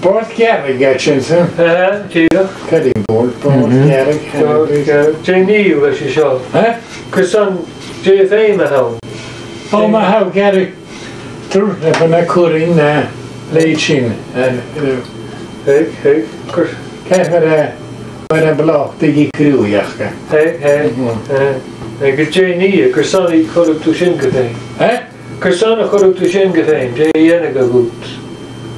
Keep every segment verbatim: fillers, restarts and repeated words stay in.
Bòrd gearraidh a tha sin, sin. Aha, dìreach. Cutting board, bòrd gearraidh, Bòrd gearraidh. Dè nì thu leis an seo? Eh? Carson, dè am feum a th' ann? Ò, ma tha thu a' gearradh turnip no currain no leithid sin, eh, eh, Thig, thig, cur- Chan eil, eh, mar am bloc de dh'fhiodh cruaidh aca. Thig, thig, eh, eh, gu dè nì, carson a chuireadh tu sin gu feum? Eh? Carson a chuireadh tu sin gu feum? Dè dhèanadh e dhut?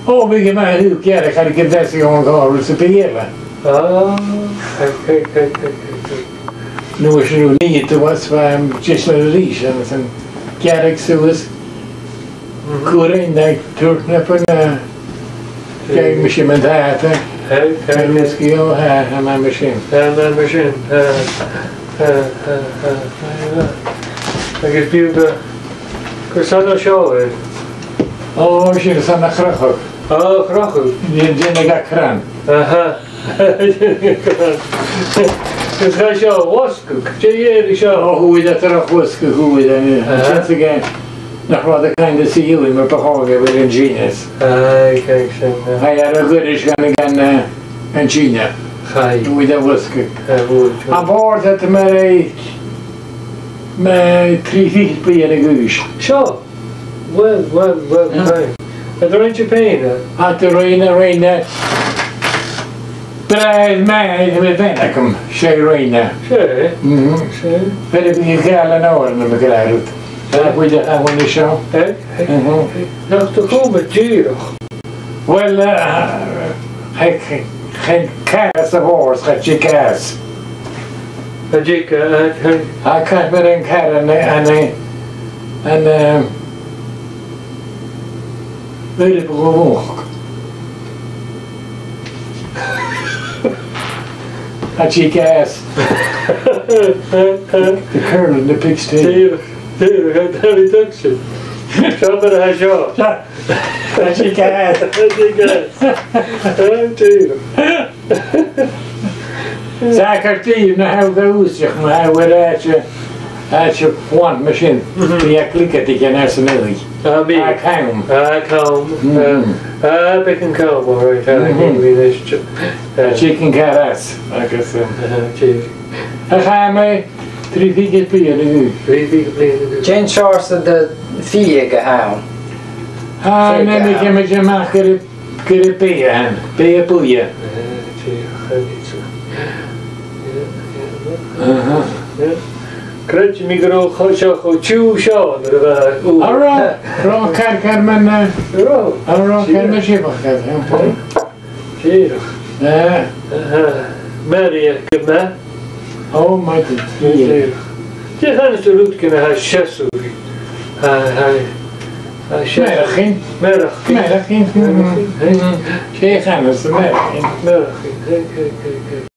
Ò, bhiodh e math gu dearbh, cha robh e gu deas a dh'fhàs gu h-àraidh sa bhiadh. Ah, thig, thig, thig, thig, thig, thig. Nuair a nì thu e, bha e deiseil a-rithist, agus an gearradh suas, currain no turnip no, eh, Gheibh mise mun tàta. Hey, hey, hey. An sgeul, tha, tha mi mar sin. Tha mi mar sin. Tha, tha, tha, tha, tha. Agus bidh, eh, carson a tha seo, eh? Ò, sin airson a' chrochadh. Ò, chrochadh. Dè, dè na ga crann. Aha. Is tha seo a' losgadh. Dè dh'èirich seo? Ò, chuaidh e tro losgadh, chuaidh e, eh, Aha. Sin again. Nach robh e kind of sealed mar bu chòir a bhith an teine. Aye, aye, sin, eh. Aye, air a ghoiris gun, gun, eh, an teine. Aye. Chuaidh e a' losgadh. Aye, chuaidh. Am bòrd a tha mar, eh, mar trì fichead bliadhna a dh'aois. Seo. Uill, uill, uill, Yeah. Aye. An do rinn sibh pèin e? An do rinn, rinn e. Bràthair mo mhàthair, bha bean agam, 's e a rinn e. 'S e? Mhm. 'S e? Bha e a' gabhail an òran, a bheil fhios agad. Tha cuid a tha an seo. Eh? Mhm. Nach do chùm e dìreach. Uill, eh, cha, cha, chan e car a bh' ann, cha tig e às. Cha tig, eh, eh, eh. Tha car mar an car an, an, an, eh, Uill, bu mhotha. Cha tig e às. The curl in the pig's tail. Dìreach, dìreach, tha mi a' tuigsinn. Seo mar a tha seo. Cha tig e às. Cha tig e às. Dìreach. Saoil dè na tha thu a' dèanamh, ma tha thu air àite, àite bhuan mar sin, Mhm. bidh e a' cliogadh aig an àite sin. Ah, bidh. Ah, cam. Ah, cam. Mhm. Ah, ah, beagan cam, all right, ah, Mhm. bidh, bidh, bidh, ah. Tha e a' tighinn car às, agus, um, Ah, tha. Ach tha mi trì fichead bliadhna a dh'aois. Trì fichead bliadhna a dh'aois. Dè an seòrsa de fiadh a th' ann? Ah, Fiadh nì mi a-mach gur e Gur e biadh a th' ann, biadh buidhe. Eh, tì, chan eil seo. Yeah, yeah, yeah. Aha. Yeah. Creididh mi gun robh seo cho tiugh seo nuair a bha e ùr. An robh, robh car, car mar, eh, Robh. an robh car Tì. mar sin, bha car, eh, Tì. Eh. Aha. Mary, eh, gu math. Oh, my God. Tì. Dè chanas tu ri rudeigin a tha seasmhach? Tha, tha, tha seasmhach. Mearachdan. Mearachdan. Mearachdan. Mearachdan, eh? Mm. Dè chanas tu, mearachdan? Mearachdan, eh, eh, eh, eh.